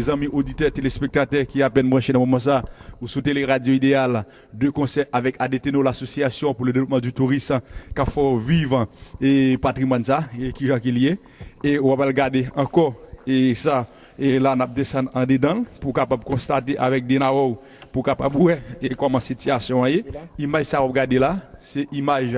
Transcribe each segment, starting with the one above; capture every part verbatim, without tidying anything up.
Zanmi oditè, telespektatè ki apèn branche nan moman sa, ou sou Tele Radyo Idéal, de konsè avèk A D T N O, l'Association pour le Développement du Tourisme, k ap fè w viv e patrimwàn sa, e kijan ke l ye. E w ap al gade ankò, e sa, e la n ap desann andedan l pou w kapab konstate avèk de nawè w, pou w kapab wè e kòman sitiyasyon an ye. Imaj sa w ap gade la, se imaj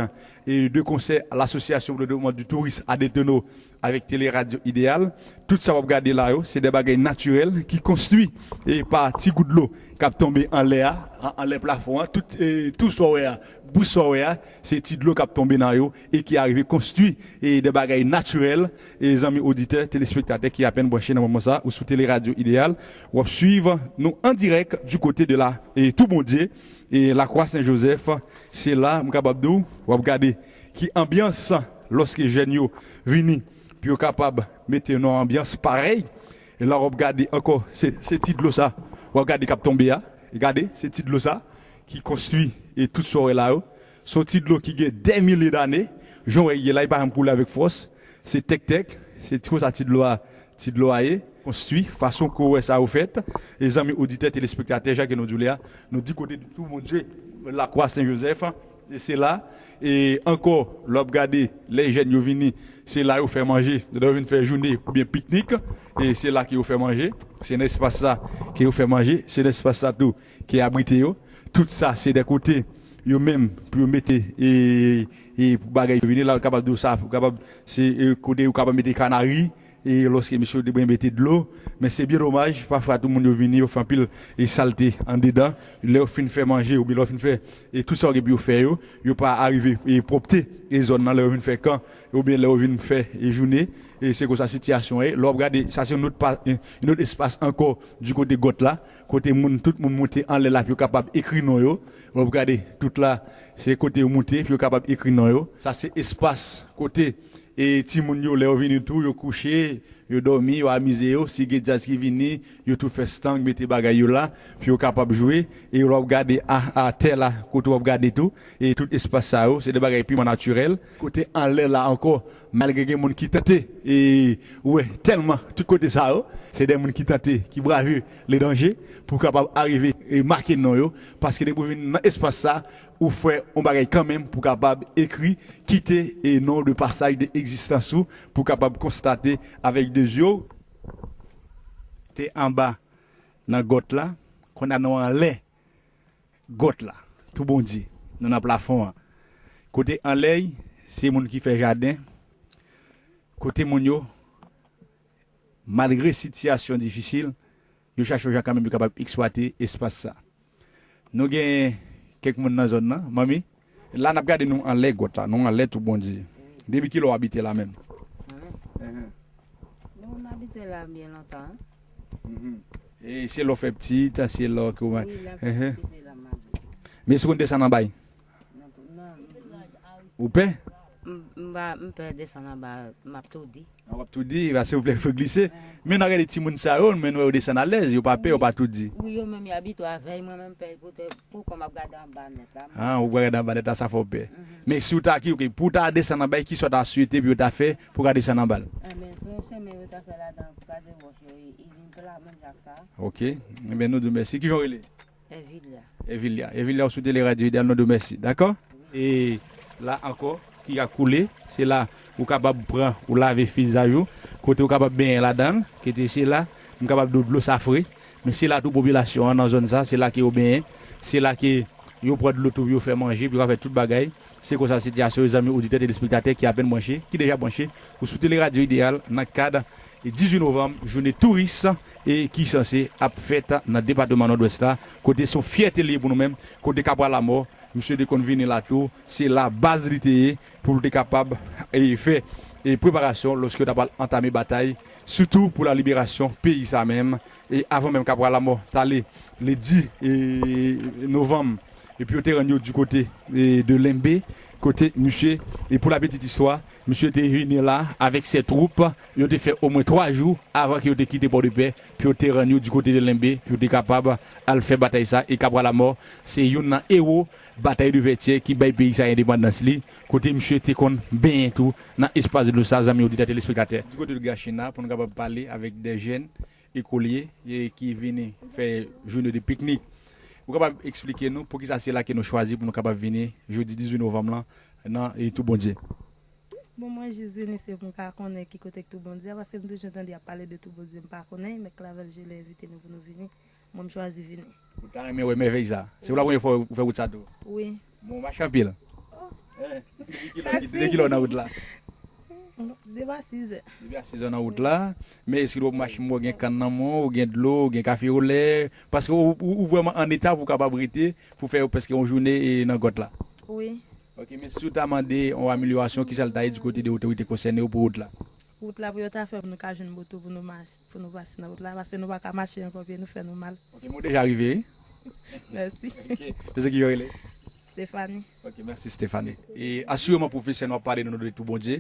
e de konsè l'Association pour le Développement du Tourisme, A D T N O, avèk Tele Radyo Idéal. Tout sa w ap gade la yo, se de bagay natirèl ki konstwi e pa ti gout dlo k ap tonbe anlè a, an- anlè plafon an. Tout, e, tou sa w wè a, bouch sa w wè a, se ti dlo k ap tonbe nan yo e ki arive konstwi e de bagay natirèl. E zanmi oditè, telespektatè ki apèn branche nan moman sa, ou sou Tele Radyo Idéal, w ap swiv nou an dirèk du côté de la, e Tou Bondye, e Lakwa Sen Jozèf. Se la, m kapab di w, w ap gade ki anbyans lòske jèn yo vini pou yo kapab mete nan yon anbyans parèy. E la w ap gade ankò, se, se ti dlo sa, w ap gade k ap tonbe a. Gade, se ti dlo sa ki konstwi e tout sa w wè la yo. Se yon ti dlo ki gen dè milye dane. Jan w wè l ye la, li pa janm koule avèk fòs. Se tèktèk, se ti konsa ti dlo a, ti dlo a ye. Konstwi, fason ke w wè sa yo fèt. E zanmi oditè, telespektatè, jan ke nou di w li a, nou di kote Tou Bondye, Lakwa Sen Jozèf. E se la, e ankò, lè w ap gade, lè jèn yo vini, se la yo fè manje. Lè yo vin fè jounen oubyen piknik, e se la ke yo fè manje. Se nan espas sa ke yo fè manje. Se nan espas sa tou ke abrite yo. Tout sa, se de kote yo menm pou yo mete e, e pou bagay yo vini. La, yo kapab di w sa, yo kapab, se e, kote yo kapab mete kanari, e lòske misye yo te byen mete dlo. Men se byen domaj, pafwa tou moun yo vini, yo fè anpil e salte andedan. Lè yo fin fè manje, oubyen lè yo fin fè e tout sa yo gen pou yo fè yo, yo pa arive e pwòpte e zòn nan lè yo vin fè kan, oubyen lè yo vin fè e jounen. E se konsa sitiyasyon an ye. Lè w ap gade, sa se yon lòt pa, yon lòt espas ankò di kote gwòt la, kote moun, tout moun moute anlè la pou yo kapab ekri non yo. Lè w ap gade tout la, se kote yo moute pou yo kapab ekri non yo. Sa se espas kote e timoun yo, lè yo vini tou, yo kouche, yo dòmi, yo amize yo. Si gen djaz ki vini, yo tou fè stang, mete bagay yo la pou yo kapab jwe. E lè w ap gade a, atè la, kote w ap gade tou, e tout espas sa yo, se de bagay piman natirèl. Kote anlè la ankò, malgre gen moun ki tante, e wè tèlman tout kote sa yo, se de moun ki tante, ki brave le danje pou kapab arive e make non yo, paske depi w vin nan espas sa, ou fè yon bagay kanmenm pou kapab ekri, kite e non de pasaj de egzistans ou, pou kapab konstate avèk de zye w. Te anba nan gwòt la, kounye a nou anlè gwòt la, Tou Bondye, nou nan plafon an. Kote anlè y, se moun ki fè jaden, kote moun yo, malgre sitiyasyon difisil, yo chache yon jan kanmenm yo kapab eksplwate espas sa. Nou gen kèk moun nan zòn nan, manmi. La n ap gade nou anlè gwòt la, nou anlè Tou Bondye. Depi kilè w abite la menm? Mwen menm? Enhen. Bon, m abite la byen lontan, wi. Mhm. E se lè w fè pitit, se lè ke w... Wi, lè m fè pitit, se la m abite. Men si w konn desann anba y? Non, non, non. Ou pè? M, m pa, m pè desann anba, m ap toudi. A, w ap toudi, paske w vle glise. Men n a gade timoun sa yo, men n wè yo desann alèz, yo pa pè, yo pa toudi. Wi, yo menm y abitye avè y, mwen menm pè, poutèt, poukò m ap gade anba nèt la. A, ou gade anba nèt la, sa fè w pè. Mhm. Men si w ta ki, ok, pou w ta desann anba y, kisa w ta swete pou yo ta fè pou w ka desann anba l? Enben, se yon chemen yo ta fè ladan, kraze wòch yo, e, e vin pla, menm jan ak sa. Ok. Enben, nou di w mèsi. Kijan w rele? Evilia. Evilia. Evilia, ou sou Tele Radyo Idéal, nou di w mèsi. Dakò? E la ankò, ki ap koule, se la ou kapab pran, ou lave vizaj ou, kote ou kapab benyen ladan l, kote se la, m kapab di w dlo sa fre, men se la tou popilasyon an nan zòn sa, se la ke yo benyen, se la ke yo pran dlo tou pou yo fè manje, pou yo ka fè tout bagay. Se konsa sitiyasyon yo, zanmi oditè, telespektatè ki apèn branche, ki deja branche, ou sou Tele Radyo Idéal nan kad e dizuit novanm, jounen touris, e ki sanse ap fèt nan depatman Nòdwès la, kote se yon fyète li ye pou nou menm, kote Kapwa Lamò, misye te konn vini la tou, se la baz li te ye, pou l te kapab, e, fè, e, preparasyon lòske yo ta pral antame batay, sitou pou la liberasyon peyi sa menm. E avan menm Kapwa Lamò t ale le dis, e, novanm, epi yo te rann yo di kote, e, de Lenbe, kote misye, e pou la petite histoire, misye te vini la avèk ses troupes, yo te fè omwen twa jou avan ke yo te kite Pòdepè, pou yo te rann yo di kote de Lenbe, pou yo te kapab al fè batay sa, e Kapwa Lamò, se youn nan ewo batay de Vètyè ki bay peyi sa endepandans li, kote misye te konn benyen tou nan espas dlo sa, zanmi oditè telespektatè. Di kote de Gachina, pou nou kapab pale avèk de jèn, Ekolye e ki vini fè jounen de piknik. Ou kapab eksplike nou poukisa se la ke nou chwazi pou nou kapab vini jodi dizuit novanm lan nan e Tou Bondye? Bon, mwen jis vini se pou m ka konnen ki kote k Tou Bondye a, paske m toujou tande y ap pale de Tou Bondye, m pa konnen, men Clavel Gelin envite nou pou nou vini. Mwen m chwazi vini. Ou ta renmen wè mèvèy sa? Se pou la premye fwa ou fè wout sa tou? Wi. Bon, ou mache anpil? Oh. Eh, depi kilè, depi kilè ou nan wout la? Depi a sizè. Depi a sizè ou nan wout la. Men èske lè w ap mache, m wè w gen kann nan men w, ou gen dlo, ou gen kafe olè? Paske ou, ou, ou vrèman an eta pou w kapab rete, pou fè prèske yon jounen e nan gwòt la? Wi. Ok, men si w ta mande yon amelyorasyon, kisa l ta ye di kote de otorite konsène yo pou wout la? Wout la pou yo ta fè pou nou ka jwenn moto pou nou mache, pou nou pase nan wout la, paske nou pa ka mache ankò, pye nou fè nou mal. Ok, men w deja rive, wi. Mèsi. Ok, se ki jan w rele? Stephanie. Ok, mèsi Stephanie. E asireman pwofesè nou ap pale nou de Tou Bondye.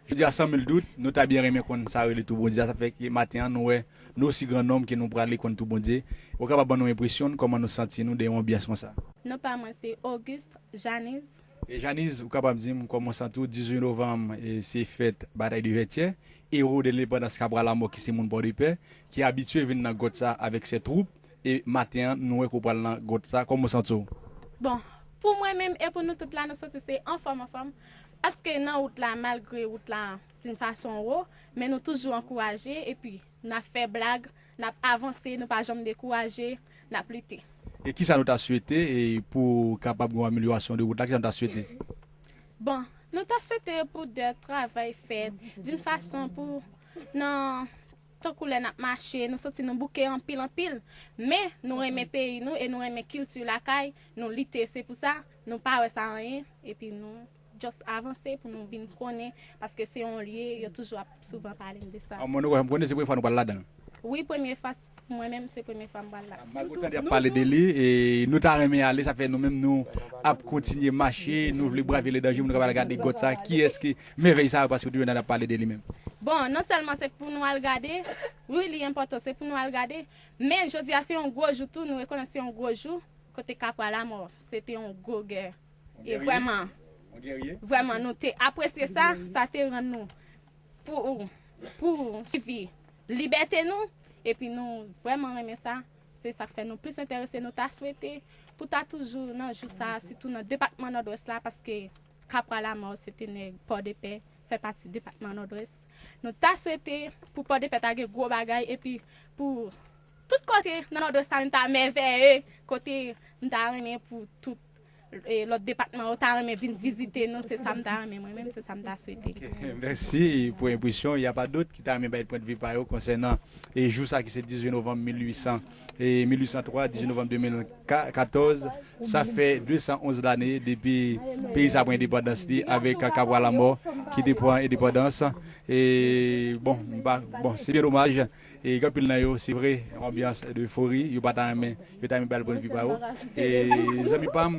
Jodi a san mil dout, nou ta byen renmen konn sa yo rele Tou Bondye a, sa fè ke maten an nou wè nou osi gran nonm ke nou prale konn Tou Bondye. Ou kapab ban nou enpresyon n, kòman nou santi nou de yon anbyans konsa? Non pa mwen se Auguste Janiz. E Janiz, ou kapab di m kòman w santi w? Dizuit novanm e se fèt batay de Vètyè, ewo de lendepandans Kapwa Lamò ki se moun Pòdepè, ki abitye vin nan gwòt sa avèk sè twoup, e maten an nou wè ke w pral nan gwòt sa, kòman w santi w? Bon, pou mwen menm e pou nou tout la, nou santi se anfòm anfòm, paske nan wout la, malgre wout la d'une façon wo, men nou toujou ankouraje, epi n ap fè blag, n ap avanse, nou pa janm dekouraje, n ap lite. E kisa nou ta swete e pou kapab gen yon amelyorasyon de wout la, kisa nou ta swete? Bon, nou ta swete pou dè travay fèt d'une façon pou nan tankou lè n ap mache, nou santi nou bouke anpil anpil, men nou renmen peyi nou e nou renmen kilti lakay, nou lite, se pou sa nou pa wè sa anyen, epi nou just avanse pou nou vin konnen, paske se yon lye yo toujou ap souvan pale n de sa. An mwen nou wè, m konnen se premye fwa nou pral ladan l. Wi, premye fwa, mwen menm se premye fwa m pral la. Malgre w tande y ap pale de li, e nou ta renmen ale, sa fè nou menm nou ap kontinye mache, nou vle brave le danje pou nou kapab al gade gwòt sa, kiyès ki mèvèy sa yo, paske w toujou tande y ap pale de li menm. Bon, non sèlman se pou nou al gade, wi li enpòtan, se pou nou al gade, men jodi a se yon gwo jou tou, nou rekonèt se yon gwo jou, kote Kapwa Lamò, se te yon gwo gè. E vrèman, vrèman nou te apresye sa, sa te rann nou pou, pou swivi libète nou, epi nou vrèman renmen sa. Se sa k fè nou plis enterese, nou ta swete pou ta toujou nan jou sa, sitou nan depatman Nòdwès la, paske Kapwa Lamò se te nèg Pòdepè, fè pati depatman Nòdwès. Nou ta swete pou Pòdepè ta gen gwo bagay, epi pou tout kote nan Nòdwès la, nou ta mèvèye, kote m ta renmen pou tout e, lòt depatman yo ta renmen vin vizite nou, se sa m ta renmen mwen menm, se sa m ta swete. Ok, mèsi pou enpresyon. Y a pa dòt ki ta renmen bay pwennvi pa yo konsènan e jou sa ki se dizuit novanm mil uit san, e mil uit san twa, dizuit novanm de mil katòz, sa fè de san onz lane depi peyi sa pran endepandans li avèk Kapwa Lamò ki te pran endepandans. E bon, m pa, bon, se byen domaj. E gen anpil nan yo, se vre, yon anbyans de fori, yo pa ta renmen, yo ta renmen bay pwennvi pa yo. E zanmi pa m,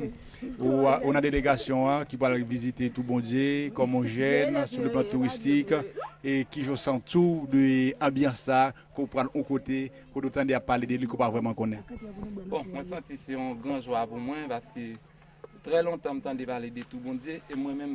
ou, ou nan delegasyon an ki pral vizite Tou Bondye, kòm yon jèn, sou le plan touristik, e kijan w santi w de anbyans sa, ke w pral yon kote, kote w tande y ap pale de li, ke w pa vrèman konnen? Bon, mwen santi se yon gran jwa pou mwen, paske Trè lontan m tande pale de Tou Bondye, e mwen menm,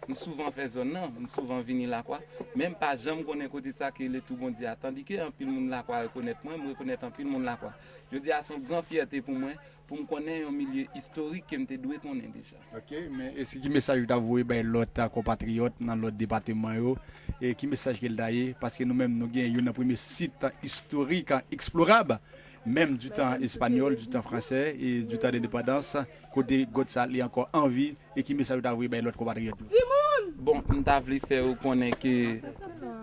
m souvan fè zòn nan, m souvan vini Lakwa, men m pa janm konnen kote sa ki rele Tou Bondye a, tandike anpil moun Lakwa rekonèt mwen, m rekonèt anpil moun Lakwa. Jodi a se yon gran fyète pou mwen, pou m konnen yon milye istorik ke m te dwe konnen deja. Ok, men èske ki mesaj ou ta voye bay lòt konpatriyòt nan lòt depatman yo, e ki mesaj ke l ta ye? Paske nou menm nou gen youn nan premye sit istorik eksplorab, menm du tan espanyòl, du tan fransè, e du tan de lendepandans, kote gwòt sa li ankò an vi, e ki mesaj ou ta voye bay lòt konpatriyòt yo? Timoun! Bon, m ta vle fè yo konnen ke,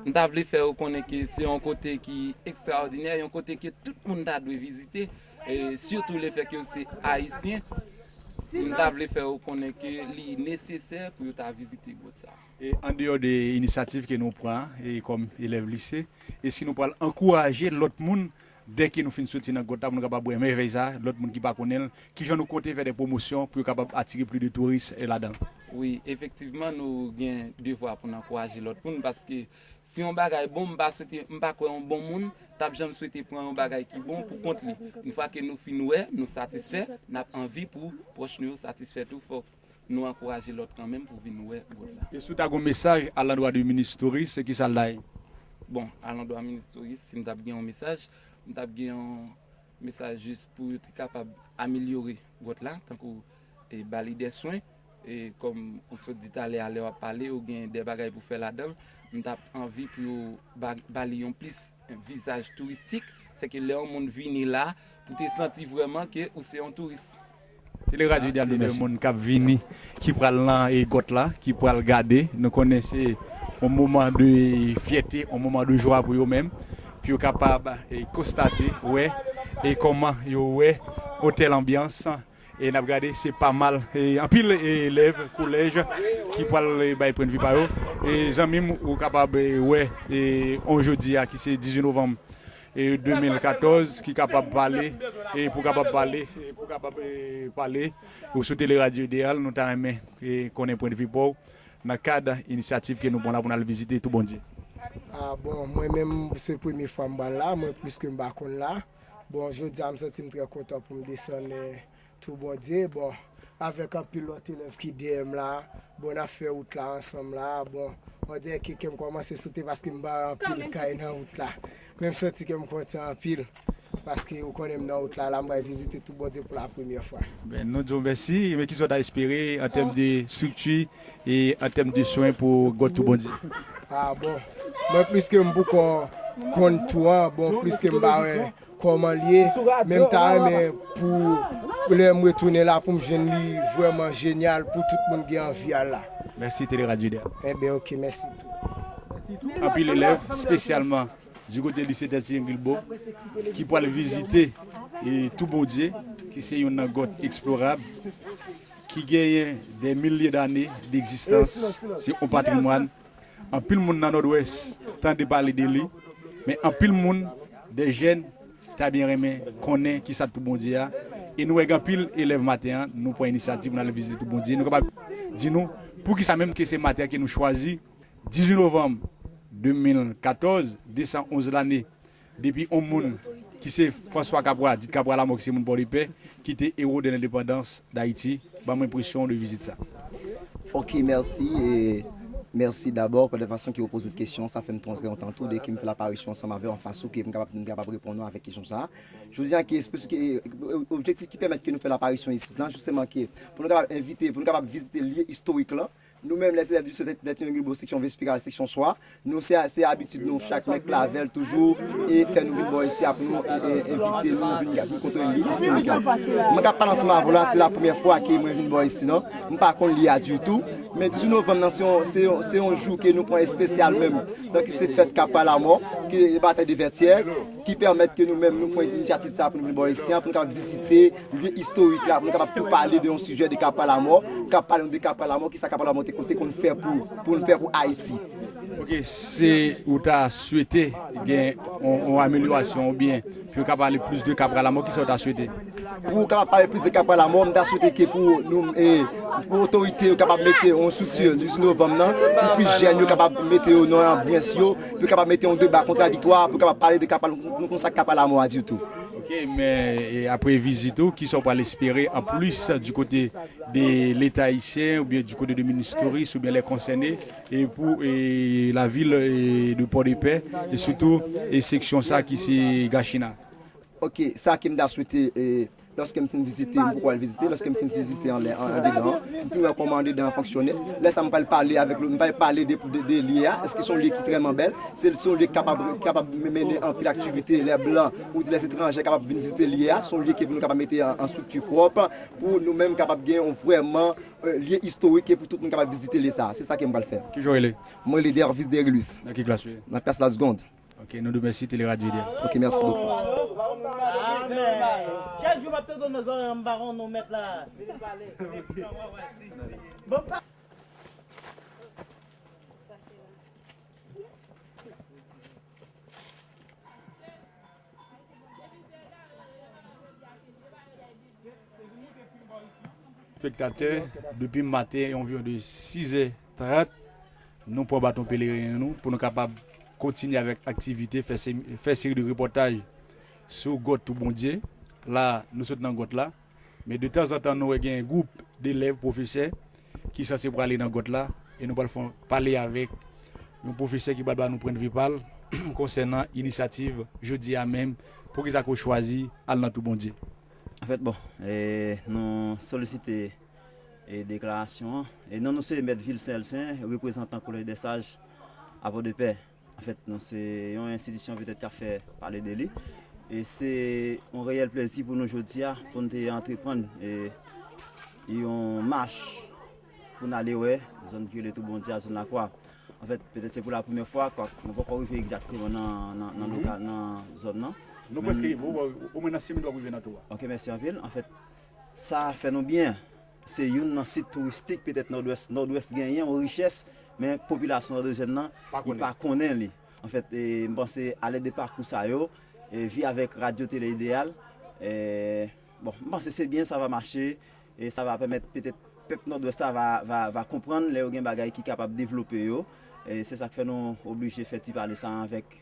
m ta vle fè yo konnen ke se yon kote ki ekstraòdinè, yon kote ke tout moun ta dwe vizite, e sitou lefètke yo se ayisyen, m ta vle fè yo konnen ke li nesesè pou yo ta vizite gwòt sa. E andeyò de inisyativ ke nou pran e kòm elèv lise, èske nou pral ankouraje lòt moun dèke nou fin soti nan gwòt la pou nou kapab wè mèvèy sa, lòt moun ki pa konnen l, kijan nou konte fè de pwomosyon pou yo kapab atire plis de touris ladan l? Wi, efektivman, nou gen devwa pou n ankouraje lòt moun, paske si yon bagay bon, m pa swete, m pa kwè yon bon moun t ap janm swete pran yon bagay ki bon pou kont li. Yon fwa ke nou fin wè, nou satisfè, n ap anvi pou pwòch nou yo satisfè tou. Fòk nou ankouraje lòt kanmenm pou vin wè gwòt la. E si w ta gen yon mesaj alandwa de minis touris, se kisa l ta ye? Bon, alandwa minis touris, si m t ap gen yon mesaj, M t ap gen yon mesaj jis pou yo te kapab amelyore gwòt la, tankou e, ba li de swen, e, kòm ou sot di talè a, lè w ap pale, ou gen de bagay pou fè ladan l. M t ap anvi pou yo ba, ba li yon plis vizaj touristik, se ke lè yon moun vini la, pou te santi vrèman ke ou se yon touris. Teleradio Ideal, nou de moun k ap vini, ki pral nan e, gwòt la, ki pral gade. Nou konnen se yon moman de fyète, yon moman de jwa pou yo menm, pou yo kapab e, konstate, wè, e kòman yo wè otèl Anbyans. E n ap gade, se pa mal, e anpil e, elèv kolèj ki pral e, bay pwennvi pa yo. E zanmi m, ou kapab e, wè, e, on jodi a, ki se dizuit novanm e, de mil katòz, ki kapab pale, e pou kapab pale, e pou kapab e, pale, ou sou Tele Radyo Ideyal, nou ta renmen e, konnen pwennvi pa w nan kad inisyativ ke nou pran la pou n al vizite Tou Bondye. Ah bon, mwen menm, se premye fwa m pral la, mwen plis ke m pa konn la. Bon, jodi a, m santi m trè kontan pou m desann e, Tou Bondye. Bon, avèk anpil lòt elèv ki dèyè m la, bon, n ap fè wout la ansanm la. Bon, on dirè ke kè m kòmanse sote paske m ba anpil kay nan wout la. Men m santi ke m kontan anpil, paske ou konnen m nan wout la, la m pral vizite Tou Bondye pou la premyè fwa. Ben, nou di w mèsi, men kisa w ta espere an tèm de estrikti e an tèm de swen pou gwòt Tou Bondye? Ah bon, mwen plis ke m poko konn tou an, bon, plis ke m pa wè kòman l ye, men m ta renmen pou lè m retounen la pou m jwenn li vrèman jenyal pou tout moun gen anvi al la. Mèsi Tele Radyo Ideyal. Enben, oke, mèsi tou. Anpil elèv, espesyalman di kote lise Tètyen Gilbo, ki pral vizite e, Tou Bondye, ki se youn nan gwòt eksplorab, ki genyen dè milye dane degzistans, se yon patrimwàn. Anpil moun nan Nòdwès tande pale de li, men anpil moun, de jèn, ta byen renmen konnen kisa Tou Bondye a. E nou wè gen anpil elèv maten an, nou pran inisyativ pou n al vizite Tou Bondye. Nou kapab di nou poukisa menm ke se maten an ke nou chwazi dizuit novanm de mil katòz, de san onz lane, depi yon moun ki se François Capra, dit Capra Lamort, ki se moun Pòdepè, ki te ewo de lendepandans Dayiti, ban mwen enpresyon de vizit sa. Ok, mèsi. E mèsi dabò pou la fason ke w poze kesyon. Sa fè m trè kontan tou de ke m fè laparisyon ansanm avè w anfas ou, ke m kapab, m kapab reponn ou avèk kesyon sa. Jodi a, ke, ke objektif ki pèmèt ke nou fè laparisyon isit lan, jisteman, ke pou nou kapab envite, pou nou kapab vizite lye istorik lan, nou menm, les élèves du Tètyen Gilbo, seksyon Vespikal, seksyon Swa, nou, se, se abitid nou, chak mèk lavèl toujou, e fè nou vin bò isi a pou nou e, e, envite nou vin, vin kontwole lye istorik la. Mwen k ap pale ansanm avè w la, se la premyè fwa ke mwen vin bò isi, non. M pa konn lye a ditou, men dizuit novanm nan, se yon, se yon, se yon jou ke nou pran espesyal menm, donk se fèt Kapa Lamò, ke batay de Vètyè, ki pèmèt ke nou menm nou pran inisyativ sa pou nou vin bò isi a, pou nou kapab vizite lye istorik la, pou nou kapab tou pale de yon sijè de Kapa Lamò, k ap pale nou de Kapa Lamò, kisa Kapa Lamò te, te konn fè pou, pou nou fè pou Ayiti. Ok, se ou ta swete gen yon, yon amelyorasyon oubyen pou yo ka pale plis de Kapa Lamò, kisa ou ta swete? Pou kapab pale plis de Kapa Lamò, m ta swete ke pou nou, e, pou otorite yo kapab mete yon estrikti dizuit novanm nan, pou plis jèn yo kapab mete yo nan anbyans yo, pou yo kapab mete yon deba kontradiktwa, pou yo kapab pale de Kapa, nou, nou konn sa k Kapa Lamò a ditou. Ok, men, e, apre vizit ou, kisa w pral espere anplis di kote de Leta ayisyen oubyen di kote de minis touris oubyen lè konsène, e pou, e, lavil, e, de Pòdepè, e sitou, e, seksyon sa ki se Gachina? Ok, sa ke m ta swete, e, lòske m fin vizite, m poko al vizite, lòske m fin vizite anlè, an, andedan, m fin wè kòman andedan an fonksyone. Lè sa m pral pale avèk, m pral pale de, de, de lye a, èske se yon lye ki vrèman bèl, se, se yon lye ki kapab, kapab mennen anpil aktivite, lè blan ou lè etranjè kapab vin vizite lye a, se yon lye ke pou nou kapab mete an, an estrikti pwòp, pou nou menm kapab gen yon vrèman, e, lye istorik e pou tout moun kapab vizite lye sa. Se sa ke m pral fè. Kijan w rele? Mwen rele Dervis Derilus. Nan ki klas ou ye? Nan klas la segond. Ok, nou di w mèsi, Tele Radyo Ideyal. Ok, mèsi bokou. Amen. Chak jou m ap tande nan zòrèy an, m pa konn non mèt la. Bon, pa- Espektatè, depi maten, environ de sizè trant, nou pran baton peleren nou pou nou kapab kontinye avèk aktivite, fè se-, fè seri de repòtaj sou gwòt Tou Bondye. La, nou sot nan gwòt la. Men de tanzantan, nou wè gen gwoup delèv, pwofesè, ki sanse prale nan gwòt la. E nou pral fè, pale avèk yon pwofesè ki pral ba nou pwennvi pa l konsènan inisyativ jodi a menm Poukisa ke w chwazi al nan Tou Bondye? Anfèt, bon, e, nou solisite e, deklarasyon an. E non nou se Mèt Vilsen Elsen, reprezantan Collège des Sages à Port-de-Paix. Anfèt, nou se yon enstitisyon petèt k ap fè pale de li. E se yon reyèl plezi pou nou jodi a, pou nou te antreprann e, yon mach pou n ale wè zòn ki rele Tou Bondye a, zòn Lakwa. Anfèt, petèt se pou la premyè fwa, kwak nou poko rive egzakteman nan, nan, nan lokal, nan zòn nan. Nou prèske rive, omwen nan senk minit w ap rive nan tou a. Ok, mèsi anpil. Anfèt, sa fè nou byen. Se youn nan sit touristik petèt Nòdwès, Nòdwès genyen yon richès, men popilasyon nòdwezyen nan, li pa konnen li. Anfèt, e, m panse alèd de pakou sa yo, e, vi avèk Radyo Tele Ideyal, e, bon, m panse se byen, sa va mache, e sa va pèmèt petèt pèp Nòdwès la va, va, va konprann lè yo gen bagay ki kapab devlope yo. E se sa k fè nou oblije fè ti pale sa avèk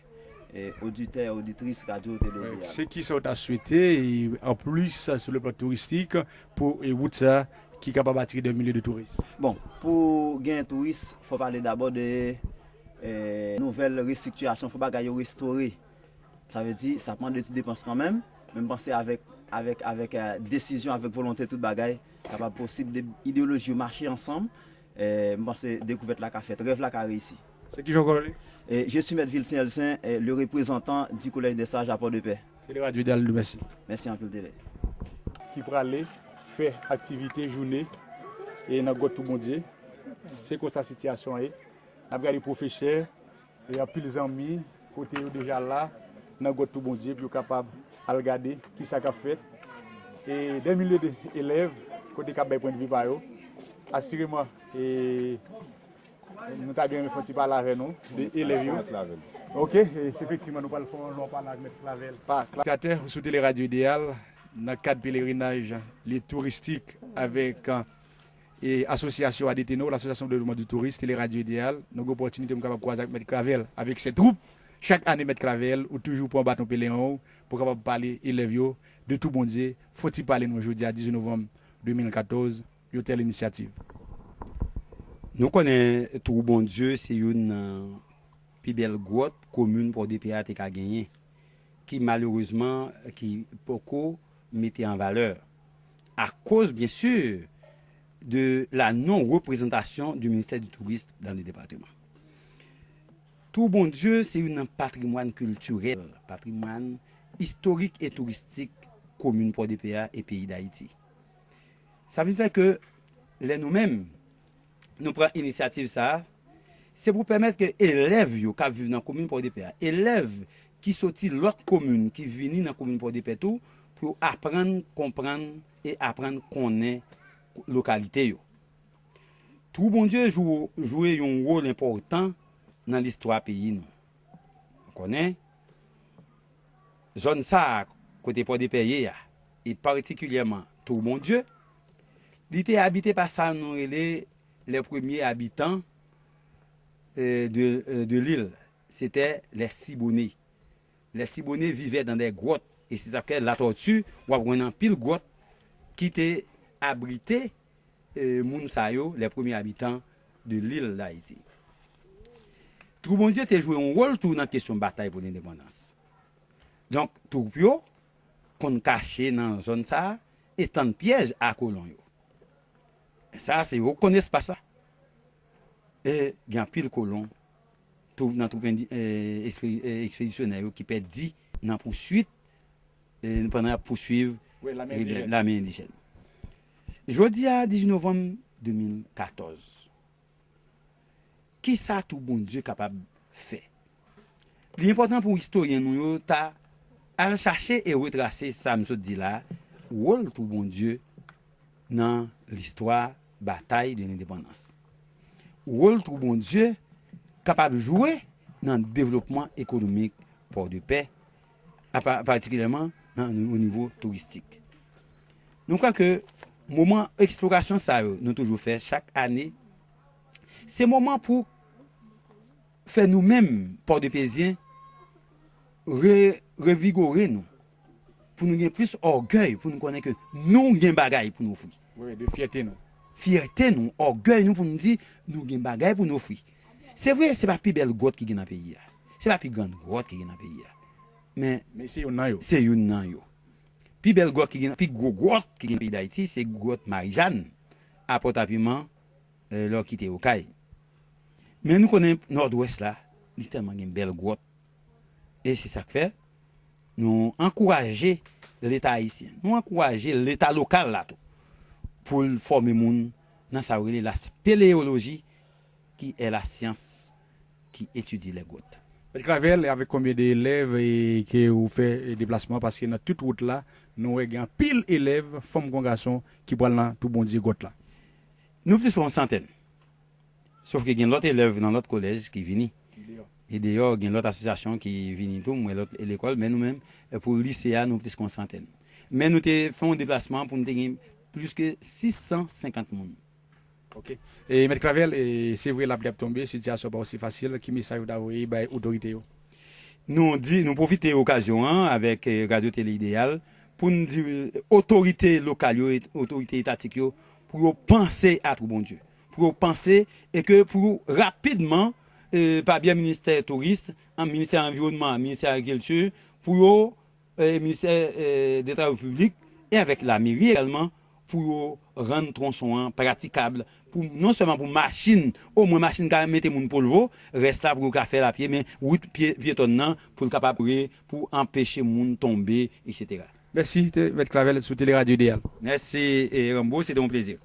e, oditè, oditris Radyo Tele Ideyal. Se kisa w ta swete, e, anplis, sou le plan touristik, pou e, wout sa ki kapab atire de milye de touris? Bon, pou gen touris, fò pale dabò de e, nouvèl restriktirasyon, fò bagay yo restore. Sa vle di, sa ap mande ti depans kanmenm, men m panse avèk, avèk, avèk e, desizyon, avèk volonte, tout bagay kapab posib, de ideyoloji yo mache ansanm. E, m panse dekouvèt la ka fèt, rèv la ka reyisi. Se kijan w rele? E, je suis Maître Vilsen Elsen, e, le représentant du Collège des Sages à Port-de-Paix. Tele Radyo Ideyal di w mèsi. Mèsi anpil, Tele. Ki prale fè aktivite jounen e nan gwòt Tou Bondye. Se konsa sitiyasyon an ye. N ap gade pwofesè e anpil zanmi kote yo deja la nan gwòt Tou Bondye pou yo kapab al gade kisa k ap fèt. E dè milye de elèv kote k ap bay pwennvi pa yo. Asireman, e, nou ta byen renmen fè yon ti pale avè nou de elèv yo. Ok, e, se efektivman nou pral fè yon lon pale ak Mèt Clavel. Pa Cla- Spectatè sou Tele Radyo Ideyal, nan kad pelerinaj li touristik avèk e, Asosyasyon A D T Nord, l'Association de Développement du Tourisme, Tele Radyo Ideyal, nou gen opòtinite pou m kapab kwaze ak Mèt Clavel, avèk se twoup. Chak ane, Mèt Clavel, ou toujou pran baton pelerin w pou kapab pale elèv yo de Tou Bondye. Fò ti pale nou jodi a dizuit novanm de mil katòz, yon tèl inisyativ. Nou konnen Tou Bondye se youn nan pi bèl gwòt komin Pòdepè a te ka genyen, ki malerezman ki poko mete an valè akoz, byen si, de la non reprezantasyon du ministère du tourisme dans le département. Tou Bondye se youn nan patrimwàn kiltirèl, patrimwàn istorik e touristik komin Pòdepè a e peyi Dayiti. Sa vin fè ke lè nou menm nou pran inisyativ sa a, se pou pèmèt ke elèv yo k ap viv nan komin Pòdepè a, elèv ki soti lòt komin ki vini nan komin Pòdepè tou, pou yo aprann konprann e aprann konnen lokalite yo. Tou Bondye jou- jwe yon wòl enpòtan nan listwa peyi nou. Nou konnen zòn sa a kote Pòdepè ye a, e patikilyèman Tou Bondye, li te abite pa sa nou rele les premiers habitants e, de, e, de l'île, c'était les Siboney. Les Siboney vivaient dans des grottes, e se sa k fè Latòti, w ap jwenn anpil gwòt ki te abrite e, moun sa yo, les premiers habitants de l'île d'Haïti. Tou Bondye te jwe yon wòl tou nan kesyon batay pou lendepandans. Donk, twoup yo konn kache nan zòn sa a e tann pyèj a kolon yo. Sa a se yo k konn espas la. E gen anpil kolon tou nan twoup indi- e, ekspe- e, ekspedisyonè yo ki pèdi nan pouswit e, pandan y ap pouswiv lame endijèn. Jodi a, dizuit novanm de mil katòz, kisa Tou Bondye kapab fè? Li enpòtan pou istoryen nou yo ta al chache e retrase sa m sot di la, wòl Tou Bondye nan listwa batay de lendepandans. Wòl Tou Bondye kapab jwe nan devlopman ekonomik Pòdepè, a pa- patikilyèman nan o nivo touristik. Nou kwè ke moman eksplorasyon sa yo nou toujou fè chak ane, se moman pou fè nou menm Pòdepezyen re- revigore nou, pou nou gen plis ògèy, pou nou konnen ke nou gen bagay pou nou ofri. Wi, de fyète nou. Fyète nou, ògèy nou pou nou di nou gen bagay pou nou ofri. Se vre, se pa pi bèl gwòt ki gen nan peyi a. Se pa pi grann gwòt ki gen nan peyi a. Men Men se youn nan yo. Se youn nan yo. Pi bèl gwòt ki gen, pi gwo gwòt ki gen peyi Dayiti, se gwòt Marijàn, a Pòtapiman, lè w kite Okay. Men nou konnen Nòdwès la, li tèlman gen bèl gwòt. E se sa k fè nou ankouraje Leta ayisyen, nou ankouraje Leta lokal la tou, pou l fòme moun nan sa yo rele la spéléologie, qui est la science qui étudie les grottes. Mèt Clavel, avèk konbyen de elèv ke ou fè deplasman? Paske nan tout wout la, nou wè gen anpil elèv, fanm kon gason, ki pral nan Twou Bondye gwòt la. Nou plis pase yon santèn. Sof ke gen lòt elèv nan lòt kolèj ki vini. E deyò, gen lòt asosyasyon ki vini tou, mwen lòt lekòl, men nou menm, pou lise a, nou plis ke yon santèn. Men nou te fè yon deplasman pou nou te gen plis ke sis san senkant moun. Ok. E Mèt Clavel, e se vre lapli ap tonbe, sitiyasyon pa osi fasil, ki mesaj ou ta voye bay otorite yo? Nou di, nou pwofite okazyon an avèk Radio Télé Idéal pou n di otorite lokal yo, otorite etatik yo, pou yo panse a Twou Bondye. Pou yo panse e ke pou rapidman, pa byè ministè touris, ministè anviwònman, ministè agrikilti, pou yo, ministè de travay piblik e avèk lameri egalman, pou yo rann twonson an pratikab, pou non sèlman pou machin, omwen machin ka mete moun polvo, rès la pou yo ka fè l a pye, men wout pye pyetòn nan pou l kapab pre pou anpeche moun tonbe, etsetera. Mèsi, Mèt Clavel, sou Tele Radio Idéal. Mèsi, Rambo, se te yon plezi.